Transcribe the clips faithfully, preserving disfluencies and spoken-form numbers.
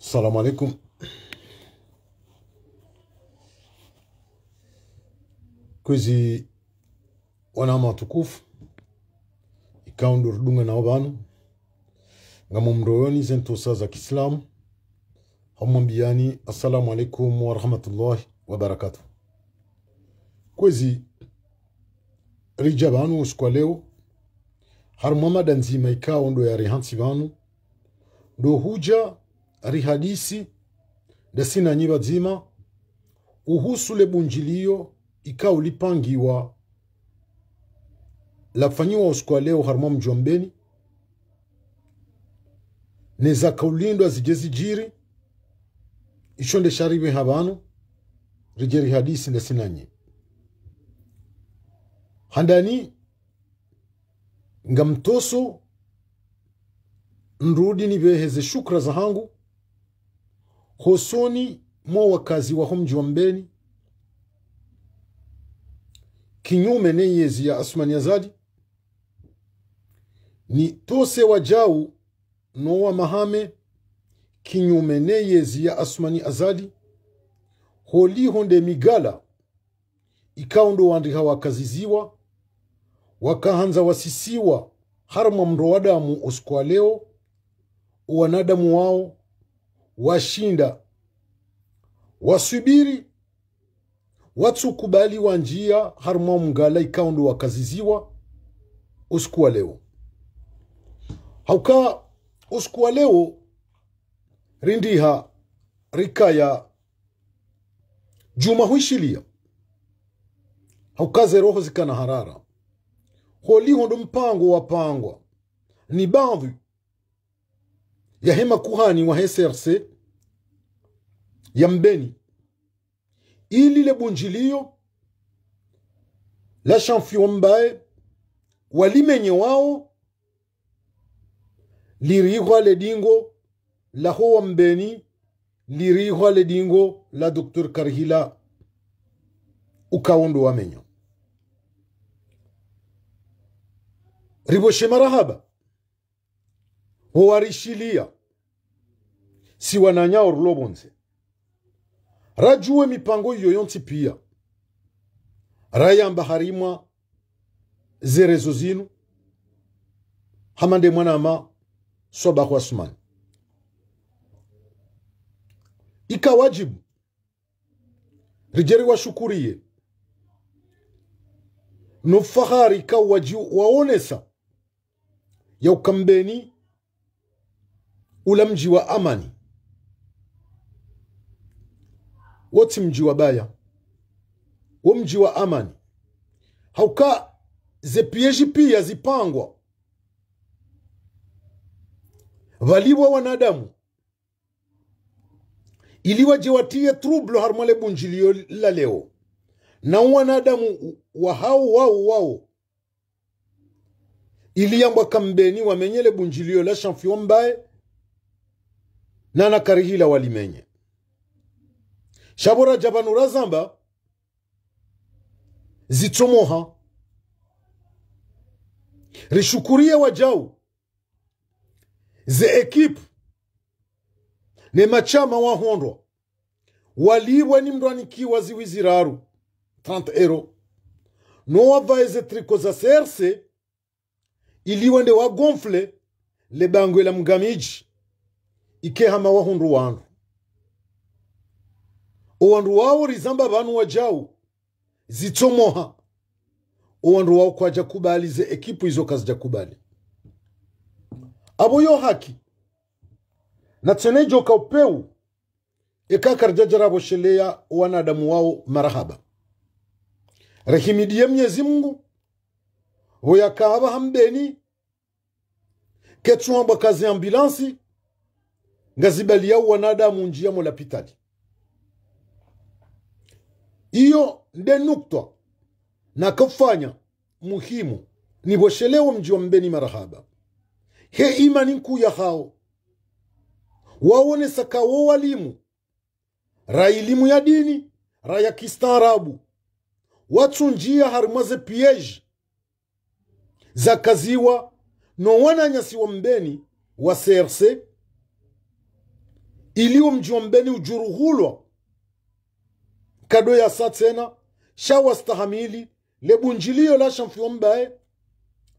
Assalamu alaikum. Kwezi wananya watukufu, ikao ndo ridungana pvanu, ngamumroyoni ze ntsontsa za kiislamu, hamwambiyani, assalamu alaikum wa rahmatullahi wa barakatuh. Kwezi ridja pvanu usiku wa leo, harumwa mada ndzima ikao ndo yarihantsi pvanu, ndo hudja rihadisi ndasi nanyi pvadzima uhusu le bundjiliyo ikao lipangiwa lafanyiwa usiku wa leo harumwa mdji wa Mbeni, ne zakaulindwa zidje zidjiri, isho nde sha ripveha pvanu, ridje rihadisi ndasi nanyi. Handani, ngamtsontso nirudi nipvehe ze shukra zahangu hosoni mwa wakazi waho mdji wa Mbeni, kinyume ne yezi ya Assoumani Azali, nitsontse wadjau no wamahame, kinyume ne yezi ya Assoumani Azali, holiho nde migala ikao ndo wandriha wakaziziwa, wakahandza wasisiwa harumwa mro wa damu usiku wa leo, owanadamu wao washinda waswubiri, watsukubali wandjiya harumwa mgala ikao ndo wakaziziwa usiku wa leo. Hauka usiku wa leo rindriha rikaya djumwa hwishiliya, hauka ze roho zikana harara, holiho ndo mpango wapangwa ni baadhwi yahe makuhani wahe C R C ya Mbeni, ili le bundjiliyo la Shamfiwa Mbaye walimenye wao, lirihwa le dingo laho wa Mbeni, lirihwa le dingo la Docteur Karihila, ukao ndo wamenya. Ripvoshe marahaba pvo warishiliya, si wananya orilo pvondze. Radjuwe mipango iyo yontsi piya, rayamba harimwa ze réseaux zinu, hama nde mwananya Swabahu Assoumani. Ika wadjibu ridje riwashukuriye no fahari ikao wadji waonesa ya uka Mbeni ula mdji wa amani. Wo tsi mdji wabaya, wo mdji wa amani. Hauka ze piège piya zipangwa, pvalipvwa wanadamu ili wadje watiye trouble harumwa le bundjiliyo la leo, na wanadamu wahao wao wao, ili yambwa ka Mbeni wamenye le bundjiliyo la Shamfiwa Mbaye na na Karihila walimenye. Sha pvo radja pvanu razamba zitsomoha. Rishukuriye wadjau, ze équipe ne mashama wahondrwa, walipvwa ni mndru anikiwa zihwi ziraru, trente euros, no wapvae ze tricot za C R C, ili wende wagonfle le bangwe la Mgamidji, ike hama wahundru wandru. Owandru wao rizamba pvanu wadjau, zitsomoha. Owandru wao kwadja kubali, ze équipe izo kazidja kubali. Apvo yo haki, na tsena idjoka upvewu, eka karidjadja rapvosheleya wanadamu wao marahaba. Rehimidiye Mnyezi Mungu, pvo yaka apvaha Mbeni, ketsu hambwa ka ze ambulance ngazibaliyao wanadamu ndjiya mo lapitali. Iyo nde nukta nakofanya muhimu nipvoshelewo mdji wa Mbeni marahaba. He imani nkuu yahao, waonesa ka wo walimu, ra ilimu ya dini, ra ya kistaarabu, watsundjiya harimwa ze piège zakaziwa no wananyasi wa Mbeni wa C R C, ili wo mdji wa Mbeni udjuruhulwa. Kado yasa tsena, sha wastahamili, le bundjiliyo la Shamfiyo Mbaye,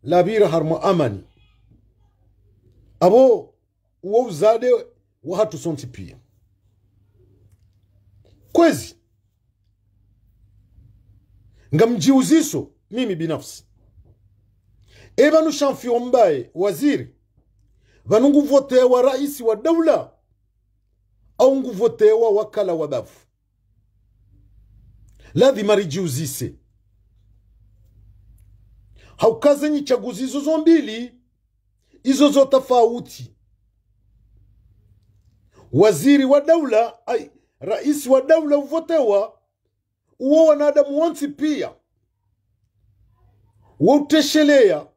lapvira harumwa amani. Apvo, uwo uzade wahatru sontsi piya. Kwezi, ngamdjiuziso, mimi binafsi. E pvanu Shamfiyo Mbaye, waziri, pvanu nguvotewa raisi wa daula, au nguvotewa wakala wa bavu? Ladhima ridjiuzise. Hauka ze nyitsaguzi izo zo mbili, izo zo tafauti. Waziri wa daula, ai, raisi wa daula uvotewa, uwo wanadamu wontsi piya wo utesheleya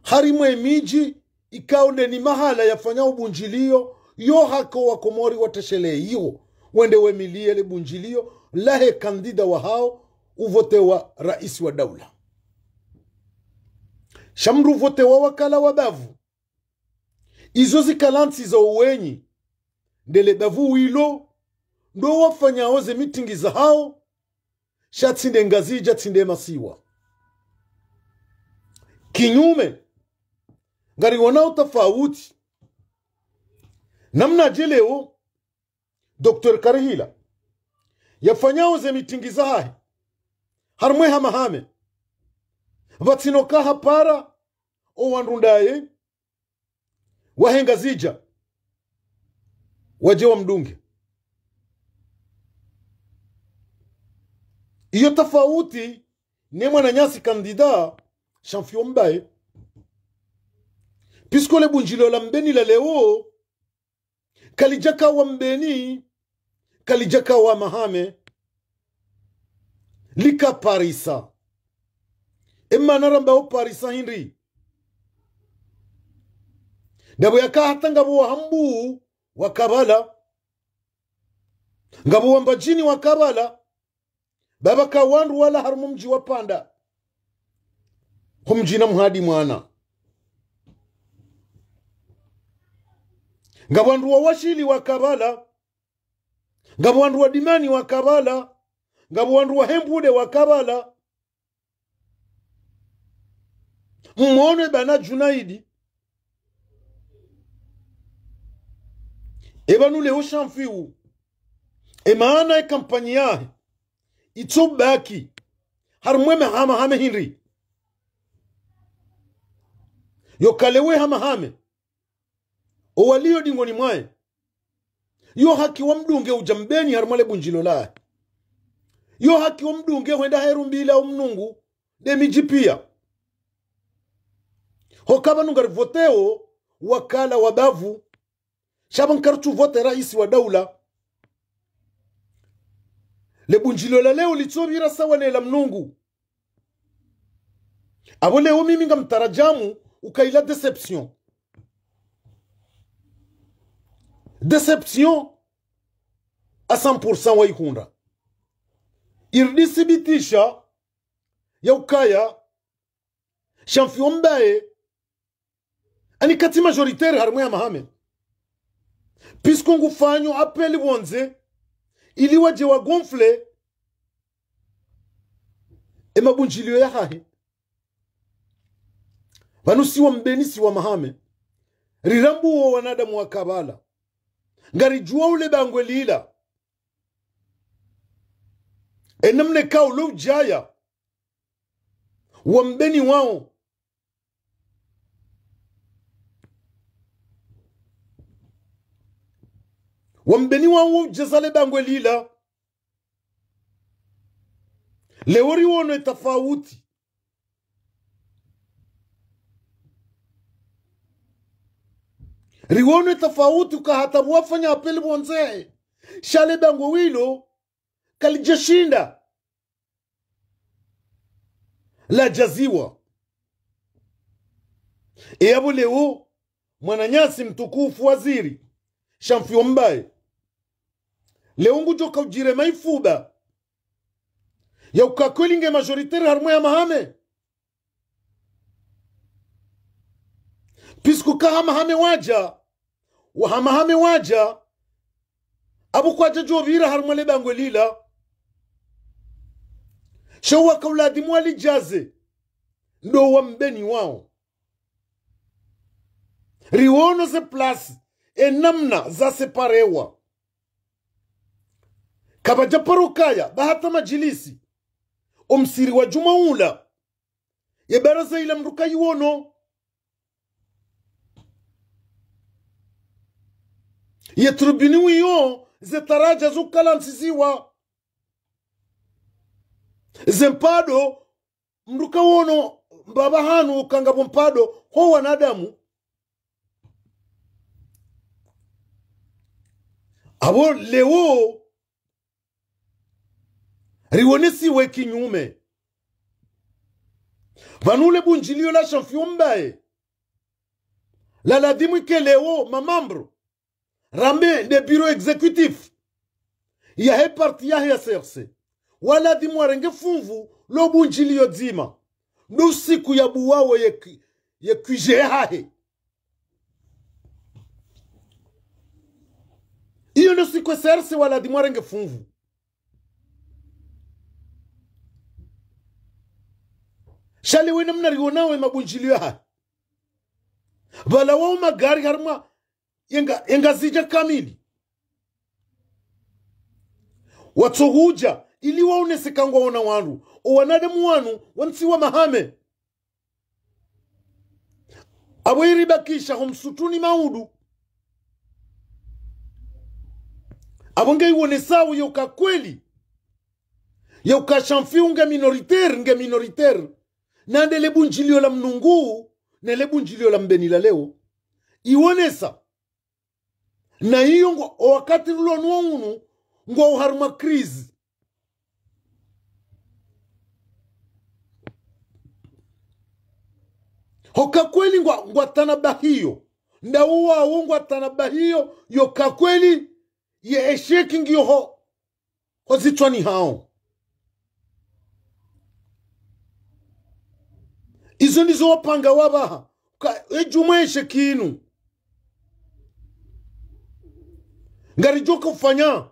harimwa emidji ikao nde ni mahala yafanya ubundjiliyo, yo haki wo Wakomori watesheleya iwo, wende wemiliye le bundjiliyo lahe kandida wahao uvotewa raisi wa daula. Sha mndru uvotewa wakala wa bavu, izo zikala ntsi za uwenyi, nde le bavu wilo, ndo wafanyao ze mitingi zahao, sha tsi nde Ngazidja, tsi nde masiwa. Kinyume, ngariwonao tafauti namnadje leo Docteur Karihila yafanyao ze mitingi zahahe harumwa e Hamahame, pvatsina uka hapara o wandru ndaye wahe Ngazidja wadje wamdunge. Iyo tafauti ne mwananyasi kandida Shamfiyo Mbaye. Puisque le bundjiliyo la Mbeni la leo kalidjaka wa Mbeni, kalidjaka wa Hamahame, lika parisa. E mana rambao parisa hindri? Ndapvo yaka hata ngapvo wa Hambu waka pvala, ngapvo wa Mbadjini waka pvala, pvapvo ka wandru wala harumwa mdji wa Panda, ho mdjini Mhadi mwana. Ngapvo wandru wa Washili waka pvala, ngapvo wandru wa Dimani waka pvala, ngapvo wandru wa Hembude waka pvala. Mmono e bwana Djunaidi. E pvanu leo Shamfiyo, e mana e kampanyi yahe itso baki harumwa e Hamahame hindri? Yo kalewe Hamahame, o waliyo dingoni mwaye, yo haki wamdunge udja Mbeni harumwa le bundjiliyo lahe. Yo haki wamdunge hwenda Herumbila, o Mnungu, nde midji piya. Hoka pvanu ngarivoteo wakala wa bavu, sha pvanu karitsu vote raisi wa daula. Le bundjiliyo la leo litso pvira sawa ne la Mnungu. Apvo leo mimi ngamtarajamu uka ila déception. Déception à cent pour cent wayihundra. Iridisibitisha ya ukaya Shamfiyo Mbaye ani katsi majoritaire harumwa e Hamahame. Puisque ngufanyo appel pvondze, ili wadje wa gonfle e mabundjiliyo yahahe. Pvanu si wa Mbeni, si wa Hamahame, rirambuo wanadamu waka pvala. Ngaridjuao le bangwe lila, e namna ikao lo udjaya wa Mbeni wao, wa Mbeni wao udjaza le bangwe lila. Leo riwono e tafauti. Riwono e tafauti uka hata pvwafanya appel pvondze, sha le bangwe lilo kalidjashinda ladjaziwa. E yapvo leo, mwananyasi mtukufu waziri Shamfiyo Mbaye, leo ngudjoka udjirema ifuba ya uka kweli nge majoritaire harumwa e Hamahame. Puisque ka Hamahame wadja, wa Hamahame wadja, Apvo kwadjadjo pvira harumwa le bangwe lila. Sha waka uladhimu walidjaze. Ndo wa Mbeni wao. Riwono ze place, e namna za séparewa. Kapvadja paro kaya, ba hata madjilisi. Omsiri wa djumwa ula. Ye baraza ila mndru kayiwono. Ye tribune wiyo, ze taradja zo kalantsiziwa. Ze mpado, mndru kawono, mbapvi hanu kangapvo mpado, ho wanadamu. Apvo leo, riwonesiwe kinyume. Pvanu le bundjiliyo la shamfiyo mbaye. La ladhimu ike leo mamambro. Rambe nde bureau exécutif. Yahe parti yahe ya C R C. Waladhimu warenge funvu lo bundjiliyo dzima. Ndo siku ya buwawo ye ki-, ye kwize yahahe. Iyo ndo siku ya C R C waladhimu warenge funvu. Sha le wena mna riwonawe mabundjiliyo yahahe. Pvala wao magari harumwa yenga, yengazidja kamili. Watsohudja, ili waonese kangwaona wanu. O wanadamu wanu, wantsiwa mahame. Apvo iribakisha ho msutuni maudu. Apvo nge iwonesao yo ka kweli. Yo ka shamfiyo nge minoritaire, nge minoritaire. Nande le bundjiliyo la Mnungu, ne le bundjiliyo la Mbeni la leo. Iwonesa. Na iyo ngwa, o wakati rilo nuwo unu, ngwa oharumwa crise. Ho ka kweli ngwa, ngwa tanabahiyo. Ndawo wawo ngwa tanabahiyo, yo ka kweli, ye échec ngiyo ho. Ho zitswani hawo. Izo ndizo wapanga wapvaha. Ka, edjumwa échec inu. Ngaridjoka ufanya.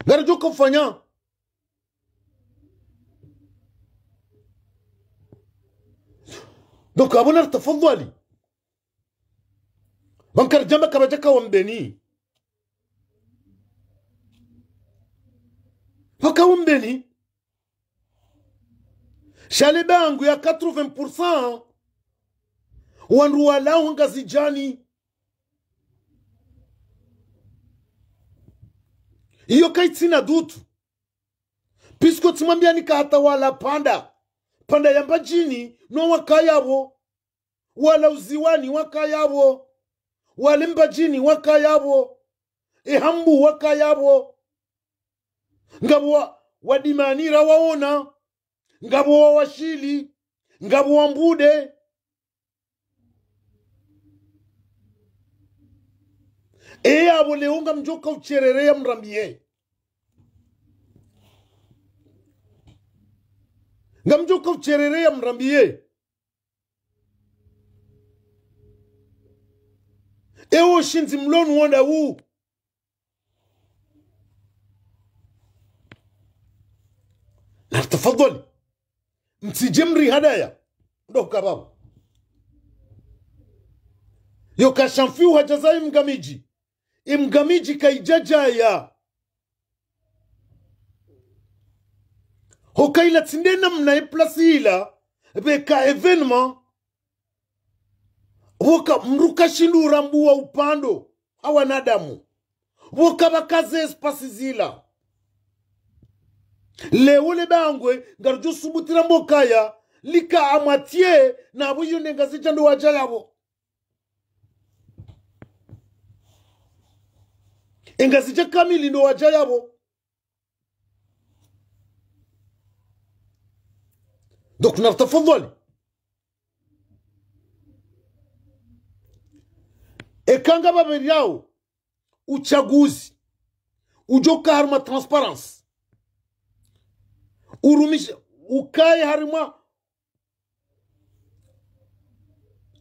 Ngaridjoka ufanya. Donc, apvo naritafadhwali. Pvanu karidjamba kapvadjaka wa Mbeni. Pvaka wa Mbeni. Sha le bangwe ya quatre-vingts pour cent wandru walawa Ngazidjani. Iyo kayitsina dutu. Puisque tsimwambiyani ka hata wala Panda. Panda ya Mbadjini, no wakaya pvo. Wala Uziwani wakaya pvo. Wala Mbadjini wakaya pvo. Ehambu wakaya pvo. Ngapvo wa, wa Dimani rawaona. Ngapvo wa Washili. Ngapvo wa Mbude. Eya apvo leo ngamdjoka usherereya mrambiye. Ngamdjoka usherereya mrambiye. Ewo shindzi mlonu wonda wu. Naritafadhwali. Mtsidje mrihadaya. Ndo kapvapvo. Yo ka shamfiyo hadjaza imgamidji. Imgamidji kayidjadjaya. Ho ka ila tsi nde namna ye place ila, pveka événement, pvoka mndru kashindru rambuwa upvandro, ha wanadamu. Pvoka pvaka ze espace zila. Leo le bangwe, ngaridjo subutu ramba ukaya, lika à moitié, na apvo iyo nde Ngazidja ndo wadjaya pvo. Engazidja kamili ndo wadjaya pvo. Donc, naritafadhwali. Eka ngapvapviriyao, utsaguzi. Udjoka harumwa transparence. Urumishe, ukaye harumwa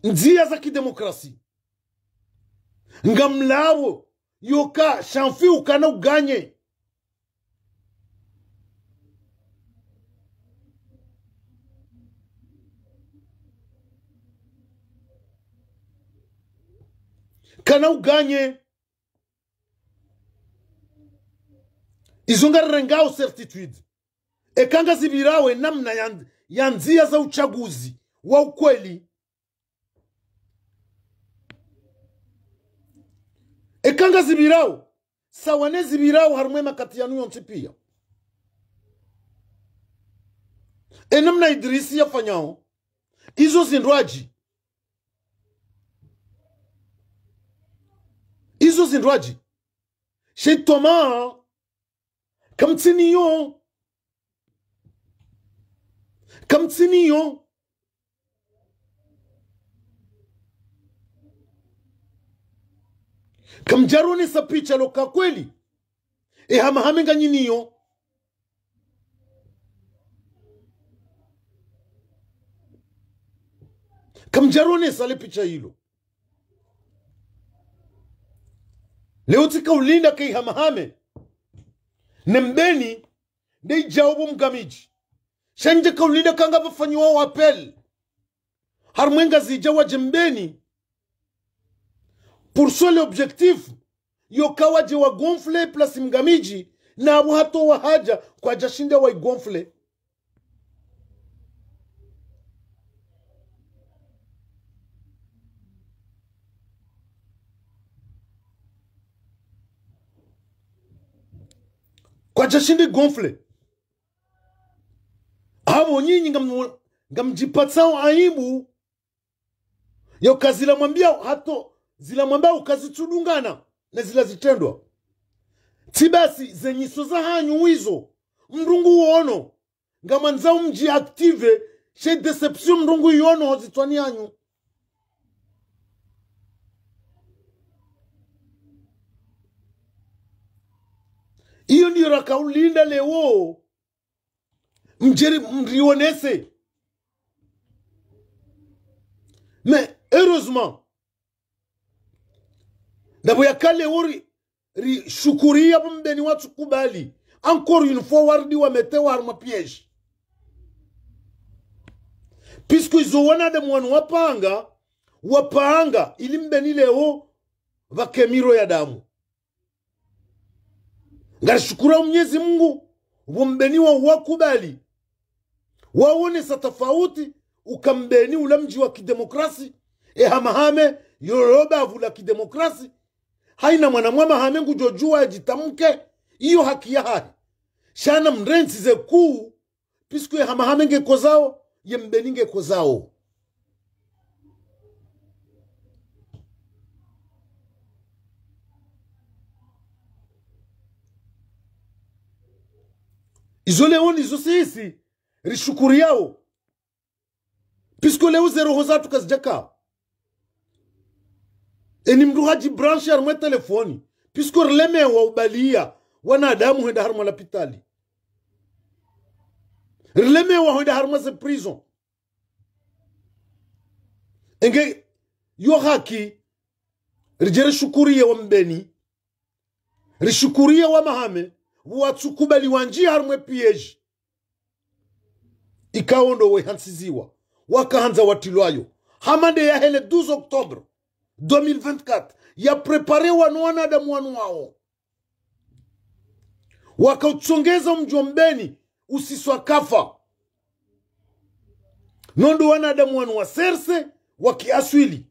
ndziya za kidemokrasi. Ngamlawo yoka shamfi ukana uganye. Kana uganye. Izo ngarirengao certitude. Eka ngazipvirao enamna ya, ya ndziya za uchaguzi wa ukweli. Eka ngazipvirao, sawa nezipvirao harumwa emakati yanu yontsi piya. Enamna Idrisi yafanyao, izo zindrwadji. Izo zindrwadji. Shetoma. Kamtsiniyo. Kamtsiniyo. Kamdjaronesa picha loka kweli. Ehamahame nganyiniyo. Kamdjaronesa le picha ilo. Leo tsika ulinda ke ihamahame. Ne Mbeni, nde idjao bo Mgamidji. Sha ndje kaulinda kanga pvafanyiwa appel. Harumwa eNgazidja wadje Mbeni. Pour ça l'objectif, yoka wadje wa gonfler place Mgamidji, na apvo hata wahadja, kwadjashinda wa igonfler. Kwadjashinda igonfler. Apvo nyinyi ngam-, ngamdjipatsao aibu. Yoka zila mwambiao hato, zila mwambiao kazitsudungana na zila zitrendwa. Tsi basi zenyiso zahanyu wizo, mndru nguwono, ngamwandzao mdji active, she déception mndru nguyono ho zitswani hanyu. Iyo ndiyo rakaulinda leo. Mdjeri mrionese. Mais heureusement, ndapvo yaka leo ri, rishukuriya bo Mbeni watsukubali. Encore une fois, warudi wametewa harumwa piège. Puisque izo wanadamu wanu wapanga, wapanga, ili Mbeni leo pvake miro ya damu. Ngarishukuriao Mnyezi Mungu, pvo Mbeni wa wakubali. Waonesa tafauti, uka Mbeni ula mdji wa kidemokrasi, ehamahame, yolo bavu la kidemokrasi. Haina mwana mwa mahame ngudjodjuwa yadjitamke, iyo haki yahahe. Sha na mrentsi zekuu, puisque ehamahame ngekozao, ye Mbeni ngekozao. Izo leo nizo sisi rishukuriyao. Puisque leo ze roho zatru kazidjaka. Eni mndru hadjibranche harumwa telefoni. Puisque rilemewa ubaliya wanadamu hwenda harumwa lapitali. Rilemewa hwenda harumwa ze prison. Enge yo haki, ridje rishukuriye wa Mbeni. Rishukuriye wa mahame, pvo watsukubali wandjiye harumwa piège. Ikao ndo wehantsiziwa, wakahandza watrilwayo. Hama nde yahe le douze octobre deux mille vingt-quatre, ya préparewa no wanadamu wanu wao. Wakautsongeza mdji wa Mbeni, usiswa kafa. No ndo wanadamu wanu wa serse, wa kiaswili.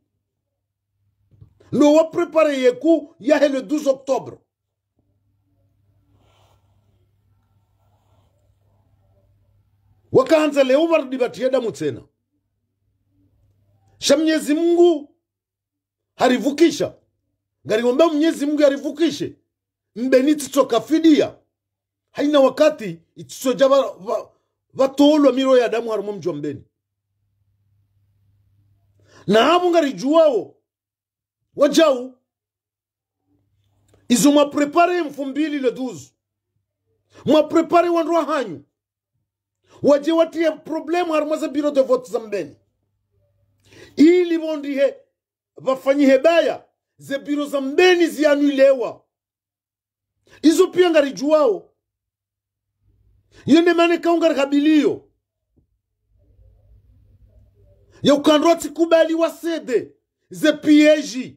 Ndo wa préparer ye coup yahe le douze octobre. Wakahandza leo warudi watriye damu tsena. Sha Mnyezi Mungu harivukisha. Ngariomba Mnyezi Mungu yarivukishe. Mbeni itsitsoka fidiya. Haina wakati itsitsodja pva, pva, pvatolwa miro ya damu harumwa mdji wa Mbeni. Na apvo ngaridjuwao, wadjau, izo mwa préparer mfumbili le douze. Mwa préparer wandru wahanyu. Wadje watriye problème harumwa ze bureau de vote za Mbeni. Ili pvondrihe, pvafanyihe baya, ze biro za Mbeni zianulewa. Izo pia ngaridjuwao. Iyo nde mana ikao ngarihabiliyo. Ya ukandrwa tsi kubali wasede, ze piège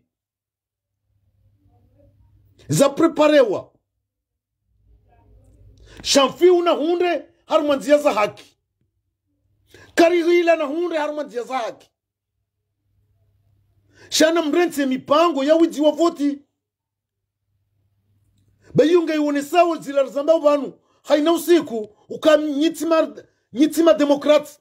zapréparéwa. Sha mfi unahundre harumwa ndzia za haki. Karihila nahundre harumwa ndzia za haki. Sha namrentsi mipango ya widzi wa voti. Ba iyo ngaionesao zila rizambao pvanu, haina usiku, uka nyi tsi ma, nyi tsi ma démocrates.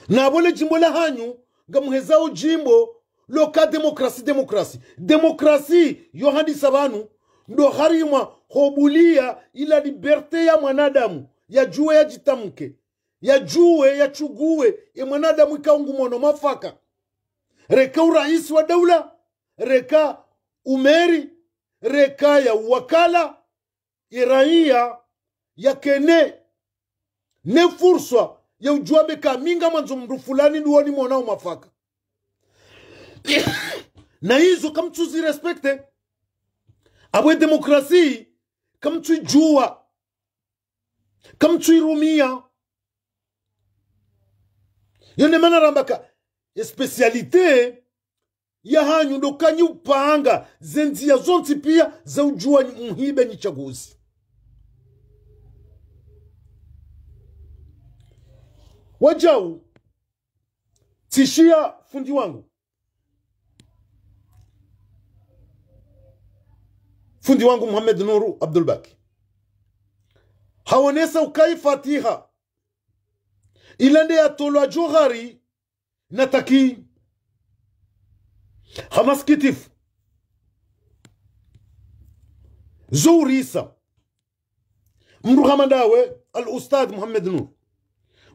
Na pvo le djimbo la hanyu, ngamuhezao djimbo, loka démocratie, démocratie. Démocratie, yo handisa pvanu, ndo harimwa hobulia ila liberté ya mwanadamu, yadjuwe yadjitamke, yadjuwe yachuguwe, ye mwanadamu ikao ngumono mwafaka. Reka uraisi wa daula, reka umeri, reka ya uwakala, ye raiya yakene ne furswa ya udjuwa mbe ka mi ngamwandzo mndru fulani ndo woni mwonao mwafaka. Na izo kamtsuzi respecter. Apvo ye démocratie kamtsuidjuwa. Kamtsuirumia. Iyo nde mana ramba ka ye spécialité ya hanyu ndo ka nyi upanga ze ndzia zontsi pia za udjuwa nyi muhibe nyi chaguzi. Wadjau, tsishiya fundi wangu. Fundi wangu Mohamed Nour Abdoulbaki. Haonesa uka ye Fatiha ila nde yatolwa Djohar na Taki. Ha masikitifu. Zo urisa. Mndru hama ndawe, al-Ustadh Mohamed Nour.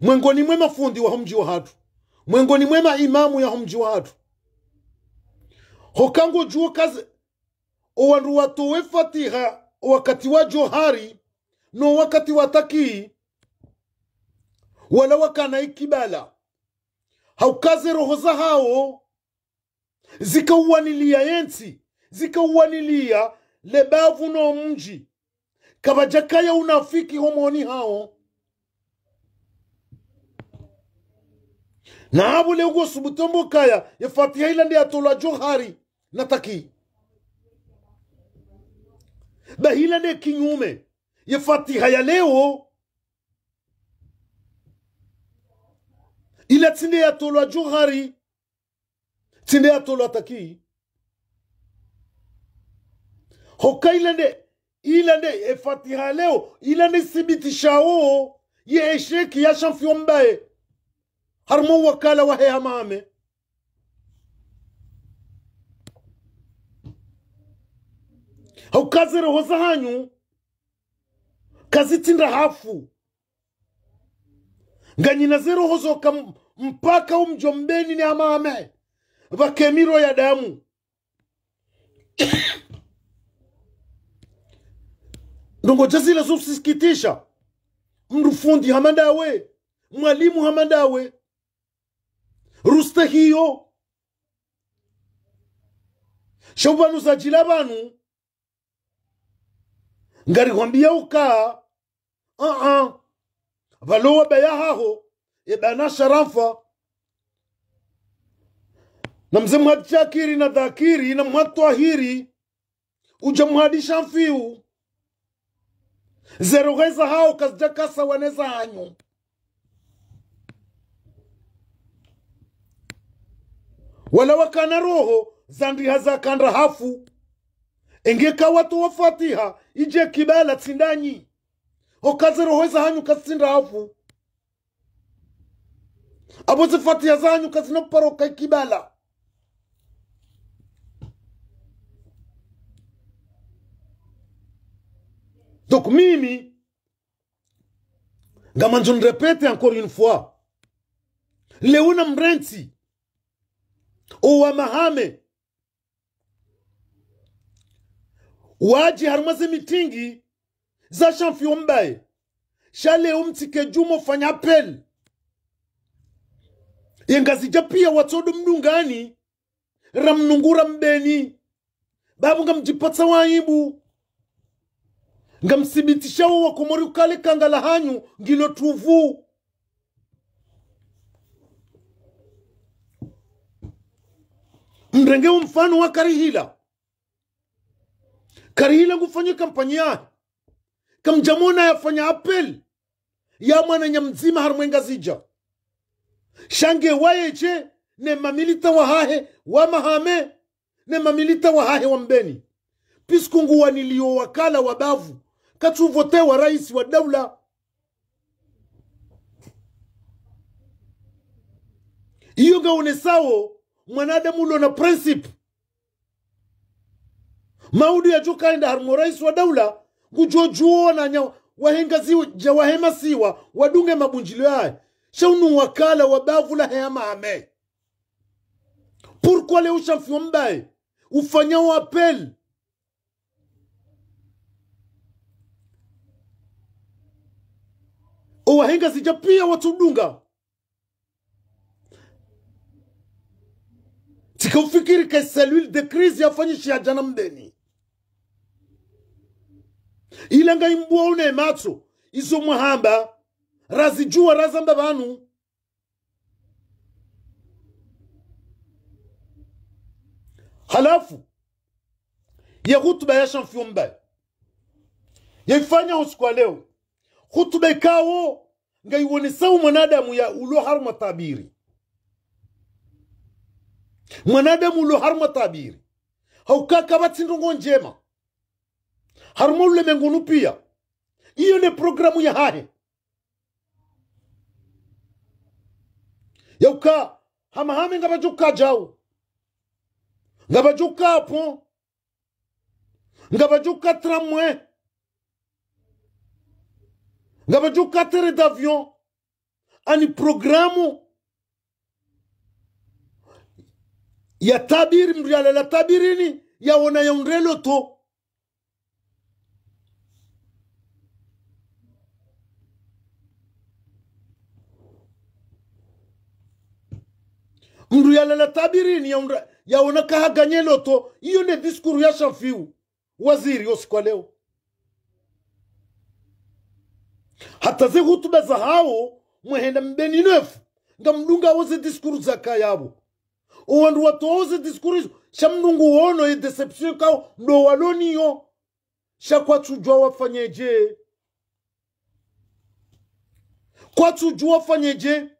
Mwengoni mwe mafundi wa ho mdji wahatru. Mwengoni mwe maimamu ya ho mdji wahatru. Hoka ngodjuwo ka ze, o wandru watowe Fatiha, o wakati wa Djohar, no wakati wa Taki, wala wakana ikibala. Hauka ze roho zahawo, zikauwaniliya ye ntsi, zikauwaniliya le bavu no mdji. Kapvadjakaya unafiki homoni hawo. Na apvo leo ngo subutu mbo kaya, ye Fatiha ila nde yatolwa Djohar na Taki. Ba hila nde kinyume, ye Fatiha ya leo, ila tsi nde yatolwa Djohar, tsi nde yatolwa Taki. Hoka ila nde, ila nde, ye Fatiha leo, ila nde isibitishao ye échec ya Shamfi Ombaye harumwa uwakala wahe Hamahame. Hauka ze roho zahanyu kazitsi ndrahafu. Nganyina ze roho zoka m-, mpaka o mdji wa Mbeni ne Hamahame pvake miro ya damu. Ndrongoo dja zila zo usikitisha. Mndru fundi hama ndawe, mwalimu hama ndawe, rustehiyo. Sha pvanu zadjila pvanu, ngarihwambiya uka, a-a, pvalowa baya haho, e bwana Sharafa, na mze Mhadi Shakiri na Dhakiri na Mhadi Twahiri, udja Mhadi Shamfiu. Ze roho zahawo kazidjaka sawa ne zahanyu. Wala wakana roho zandriha zaka ndrahafu. Enge ka watowa Fatiha, idje kibala tsi ndanyi. Hoka ze roho zahanyu kazitsi ndrahafu. Apvo ze Fatiha zahanyu kazina paro ka ikibala. Donc mimi, ngamandzo nirépète encore une fois. Leo namrentsi o wa Hamahame wadji harumwa ze mitingi za Shamfi Ombaye. Sha leo mtsike djumwa ufanya appel. Ye Ngazidja piya watsodo mdungani, ramnungura Mbeni. Babu ngamdjipatsa wa aibu. Ngamsibitishao wakomori uka le kanga la hanyu ngilo tuvu. Mrenge wo mfano wa Karihila. Karihila ngufanyo kampanyi yahe. Kamdjamona yafanya appel ya mwananya mdzima harumwa Ngazidja. Sha nge waye dje ne mamilita wahahe wa Mahame, ne mamilita wahahe wa Mbeni. Puisque nguwanilio wakala wa bavu, katsuvotewa raisi wa daula. Iyo ngaonesao mwanadamu ulo na principe. Maudu yadjoka enda harumwa raisi wa daula, ngudjodjuo wananya wahe Ngazidja wahe masiwa, wadunge mabundjilio yahe. Sha unu wakala wa bavu lahe ya Mahame. Pourquoi leo Shamfiu Mbaye ufanyao appel? Owahe Ngazidja piya watsudunga. Tsika ufikiri ke cellule de crise yafanyishiha djana Mbeni. Ila ngayi mbwa une matso, izo mwahamba, razidjuwa razamba pvanu. Halafu, ye hutuba ya Shamfiu Mbaye yaifanya usiku wa leo, hutuba ikao ngaionesao mwanadamu ya ulo harumwa taabiri. Mwanadamu ulo harumwa taabiri. Hauka kapvatsi ndrongo ndjema harumwa ulemengu unu piya. Iyo ne programu yahahe. Yauka ha Mahame ngapvadjoka djau, ngapvadjoka pont, ngapvadjoka tramway, ngapvadjoka terrain d'avion. Ani programu ya taabiri, mndru yalala taabirini, yaona yaundre loto. Mndru yalala taabirini, yaundra, yaona kahaganye loto. Iyo ne discours ya Shamfiu, waziri, usiku wa leo. Hata ze hutuba zahao, mwehenda Mbeni nefu, ngamdungao ze discours zakaya pvo. Owandru watoao ze discours izo, sha mndru nguono ye déception ikao ndo walo nayo. Sha kwatsudjuwa wafanye dje. Kwatsudjuwa wafanye dje.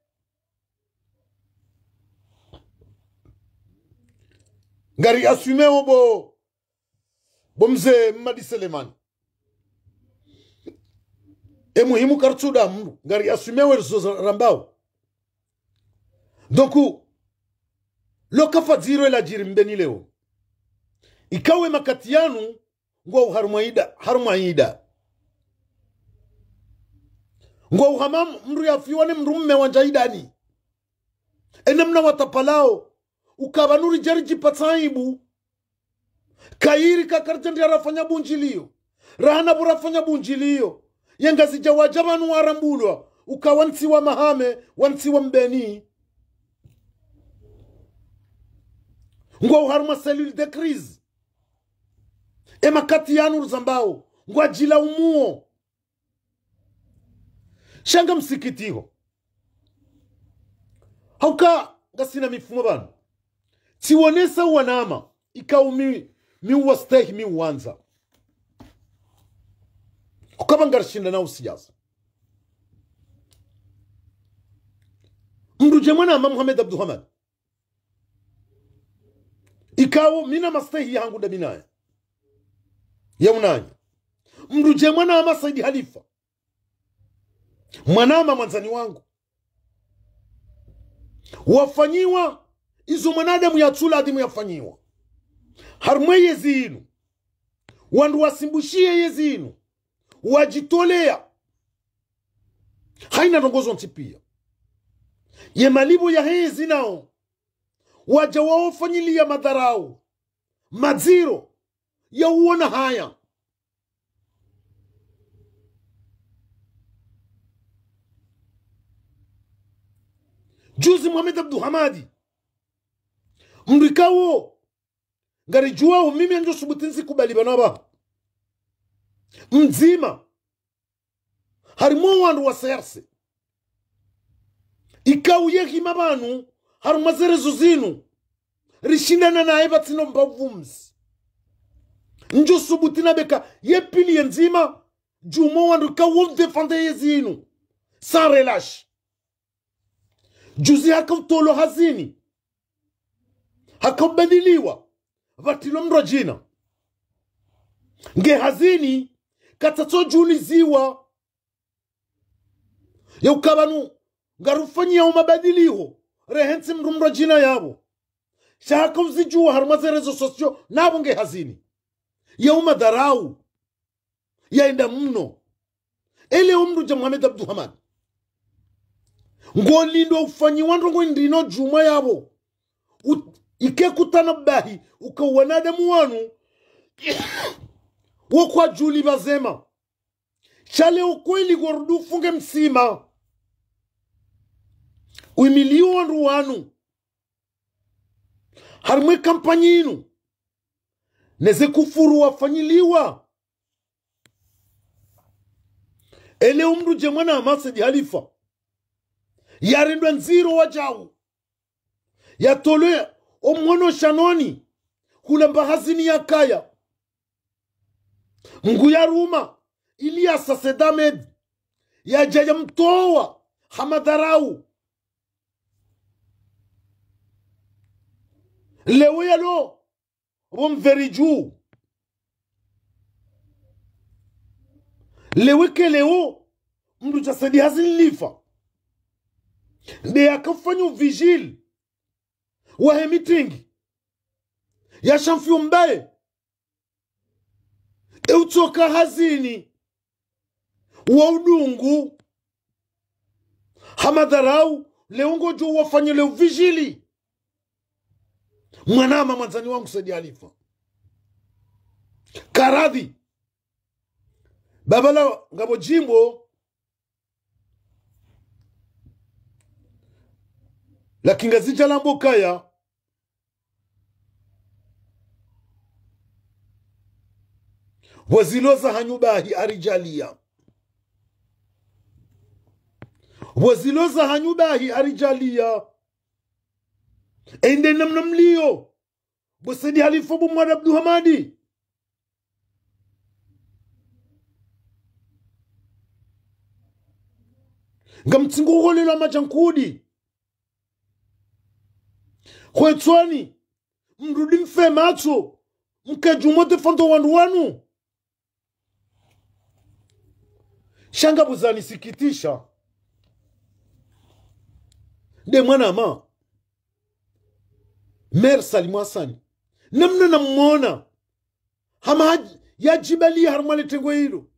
Ngari assuméo bo, bo mze Mmadi Selemani. E muhimu kartsuda mndru, ngari assuméo ezo za-, rambao. Donc, lo kafadziro ladjiri Mbeni leo, ikao e makati yanu ngwao harumwa ida, harumwa ida. Ngwao hama mndru yafiwa ne mndru mme wandza idani. E namna watsapvalao, uka pvanu ridja ridjipvatsa aibu. Kayiri ka kartsi ndi rafanya bundjilio. Rahana pvo rafanya bundjilio. Ye Ngazidja wadja pvanu warambulwa, uka wantsiwa Mahame, wantsiwa Mbeni. Ngwao harumwa cellule de crise. E makati yanu ruzambao, ngwadjilaumuo. Sha ngamsikitiho. Hauka ngasina mifumo pvanu. Tsiwonesa wanama, ikao mi, mi uwastehi, mi uwandza. Hukaya pvanu ngarishinda na usiyasa. Mndru dje mwanama Mohamed Abdou Hamane. Ikao mi na mastehi yahangu nda mi naye. Ya unanya. Mndru dje mwanama Said Khalifa. Mwanama mwandzani wangu. Wafanyiwa izo mwanadamu yatsula adhimu yafanyiwa. Harumwa yezi inu. Wandru wasimbushiye yezi inu. Wadjitoleya. Haina ndrongo zontsi piya. Ye malipvo yahe yezi nao. Wadja wawafanyiliya madharau. Madziro. Ya uona haya. Juzi Mohamed Abdou Hamadi, mdru ikao ngaridjuwao, mimi ngamdjo subutu nizikubali pvanu apvaha, mdzima harimwa wandru wa C R C, ikao yehima pvanu harimwa ze réseaux zinu, rishindana naye pvatsina mbapvumzi. Ngamdjo subutu nambeka ye pili ye ndzima, djumwa wandru ikao wamdéfendre ye zinu sans relâche. Juzi haka utolwa hazini, haka ubadiliwa, pvatrilwa mdru wa djina. Nge hazini, katsatso djuliziwa ya uka pvanu ngarufanyao mabadiliho, rehentsi mdru mdru wa djina yapvo. Sha haka uzidjuwa harimwa ze réseaux sociaux, napvo nge hazini. Ya umadharau yaenda mno. Ele omdru dja Mohamed Abdou Hamadi, ngolindwa ufanyiwa ndrongo ndrino djumwa yapvo. U-, ike kutanabahi uka wanadamu wanu wo kwadjuli pvadzima. Sha leo kweli ngorudi ufunge msima, uimiliyo wandru wanu harimwa ye kampanyi inu, neze kufuru wafanyiliwa. Ele omdru dje mwanama Said Khalifa, yarendwa ndziro wadjau, yatolwe omhono shanoni, hula mba hazini yakaya. Mngu yaruma Ilyasa Said Ahmed, yadja yamtowa ha madharau. Leo yalo pvo mveri dju. Leo ike leo, mdru dja Said Hazini Khalifa, nde yaka ufanya uvigile wahe meeting ya shamfiyo mbaye. E utsoka hazini wa udungu ha madharau, leo ngodjo wafanyile uvigile. Mwanama mwandzani wangu Said Khalifa, karadhi. Baba la ngapvo djimbo la kingazidja lambwa ukaya: Pvwazilo za hanyu bahi aridjaliya. Pvwazilo za hanyu bahi aridjaliya. Ende namna mliyo, bo Said Khalifa, bo Mohamed Abdou Hamadi, ngamtsingo uholelwa madjankudi. Hwetswani, mrudi mfe matso, mkadjumote fanto wandru wanu. Sha ngapvo zanisikitisha, nde mwanama Maire Salim Hassan, namna namwona hama hadj-, yadjibali harimwa le tengo ilo.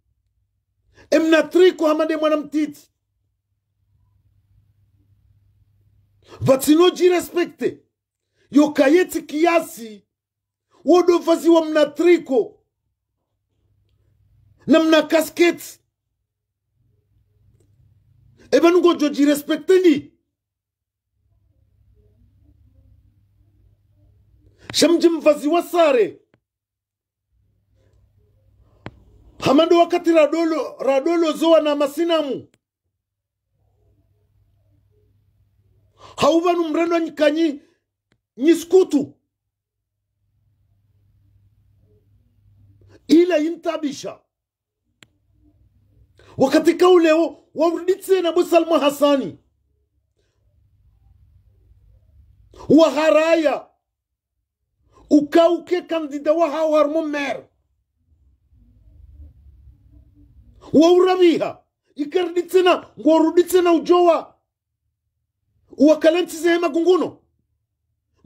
E mna triko hama nde mwana mtiti. Pvatsina udjirespecte. Yo kayetsi kiasi, wo ndo pvazi wa mna triko na mna casquette. E pvanu ngodjo djirespecte ndi? Sha mdji mpvazi wa sare. Hama ndo wakati radolo, radolo zowa na masinamu. Hau pvanu mrendwa nyi kanyi, nyi skutu. Ila yintabisha. Wakati kauleo, warudi tsena bo Salim Hassan, waharaya uka uke kandida wahawo harumwa maire. Waurabiha, ikarudi tsena, ngorudi tsena udjowa uwakala ntsi zehe magunguno.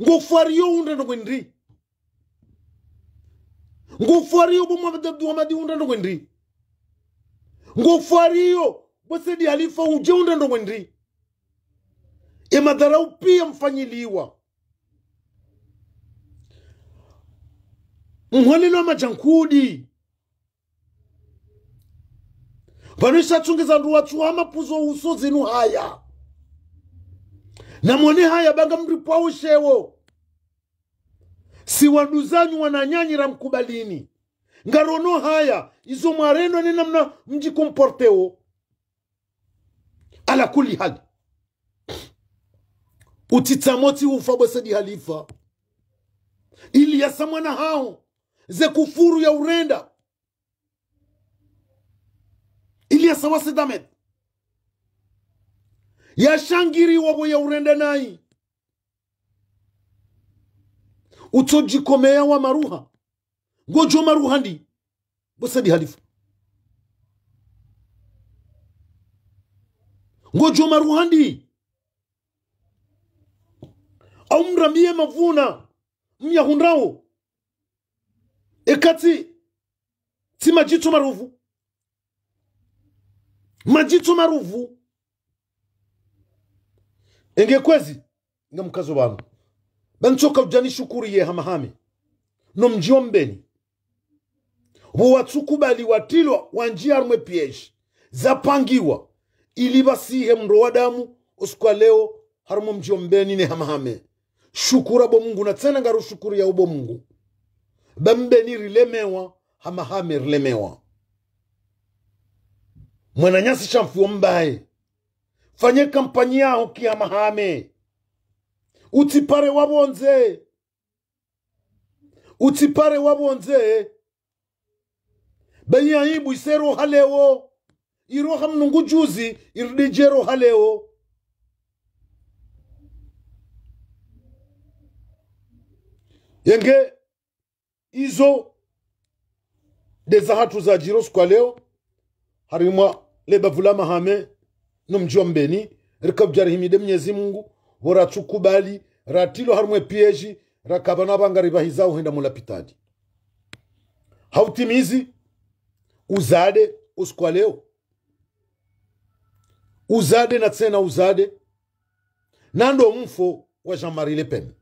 Ngofwariyo undra ndrongo ndri? Ngofwariyo bo Mohamed Abdou Hamadi undra ndrongo ndri? Ngofwariyo bo Said Khalifa udje undra ndrongo ndri? E madharau piya mfanyiliwa. Mholelwa madjankudi. Pvanu isha tsungeza ndru watsu hama puzo uso zinu haya. Namwone haya ba ngamripvwao sheo. Si wanduzanyu wananyanyu ramkubalini. Ngarono haya, izo mwarendwa ne namna mdjikomporteo. Ala kulli hali. Utsitsa motsi ufa bo Said Khalifa. Iliasa mwana haho. Ze kufuru ya urenda. Iliasa wa Said Ahmed. Yashangiriwa bo ya urenda nayi. Utsodjikomeya wa maruha. Ngodjo maruha ndi. Bo Said Khalifa. Ngodjo maruha ndi. Au mrambiye mavuna. Myahundrao. Eka tsi, tsi madjitso maruvu. Madjitso maruvu. Enge kwezi, ngamkazo pvanu. Ba ntsoka udjani shukuriye Hamahame. No mdji wa Mbeni. Pvo watsukubali watrilwa wandjiya harumwa piège. Zapangiwa. Ili pvasihe mndro wa damu, usiku wa leo, harumwa mdji wa Mbeni ne Hamahame. Shukura bo Mungu, na tsena ngarushukuriya bo Mungu. Ba Mbeni rilemewa, Hamahame rilemewa. Mwananyasi shamfi wa mbaye. Fanye kampanyi yaho ki Hamahame. Utsipare wa pvondze. Utsipare wa pvondze. Bayi aibu ise roha leo. Iroha mnungu juzi, iridije roha leo. Yenge, izo, nde zahatru zadjiri usiku wa leo, harimwa le bavu la Hamahame, no mdji wa Mbeni, rika udjarihimide Mnyezi Mungu, pvo ratsukubali, ratrilwa harumwa piège, rakapvana pvanga ripvahizao hwenda mulapitali. Hautimizi, uzade, usiku wa leo. Uzade na tsena uzade, na ndo mfo wa Jean-Marie Le Pen.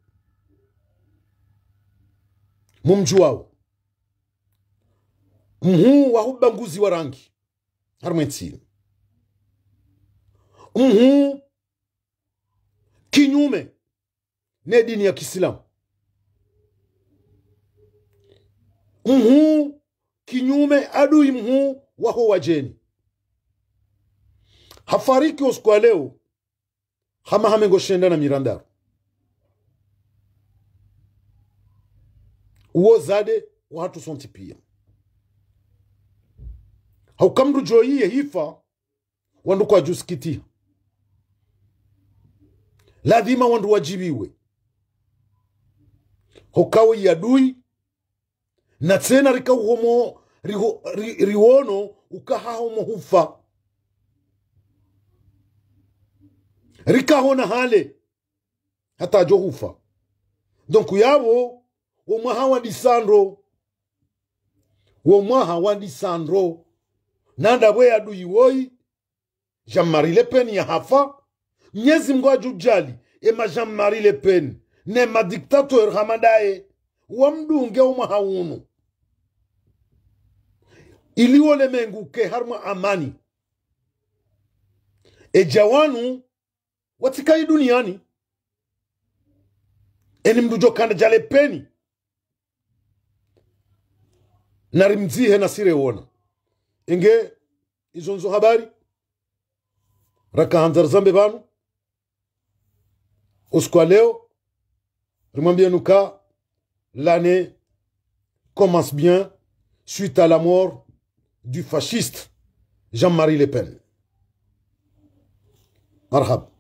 Mumdjuwao. Mhuu wa hubaguzi wa rangi. Harumwa entsi. Mhuu kinyume ne dini ya kiislamu. Mhuu kinyume adui mhuu waho wadjeni. Hafariki usiku wa leo, Hamahame ngo shenda na mirandaru. Uwo zade wahatru sontsi piya. Hauka mndru djo iye hifa, wandru kwadjusikitiha. Lazima wandru wadjibiwe. Hauka wo ye adui, na tsena rika uhomo, riho-, ri-, riwono uka hahomo hufa. Rika hona hale, hata djo hufa. Donc yapvo, wo mwaha wa disandro. Wo mwaha wa disandro. Na ndapvo ye adui woyi, Jean-Marie Le Pen yahafa, Mnyezi Mungu adjudjali, ema Jean-Marie Le Pen, ne ma dictateur hama ndaye, wamdunge wo mwaha unu. Ili wo lemengu uke harumwa amani. Edja wanu, watsika yi duniani. Eni mndru djo kanda dja Le Pen. Nari mdzihe na sire wona. Inge, izo ndzo habari. Raka handza rizambe pvanu. Usiku wa leo, rimwambiye nuka, l'année commence bien suite à la mort du fasciste Jean-Marie Le Pen. Marhaba.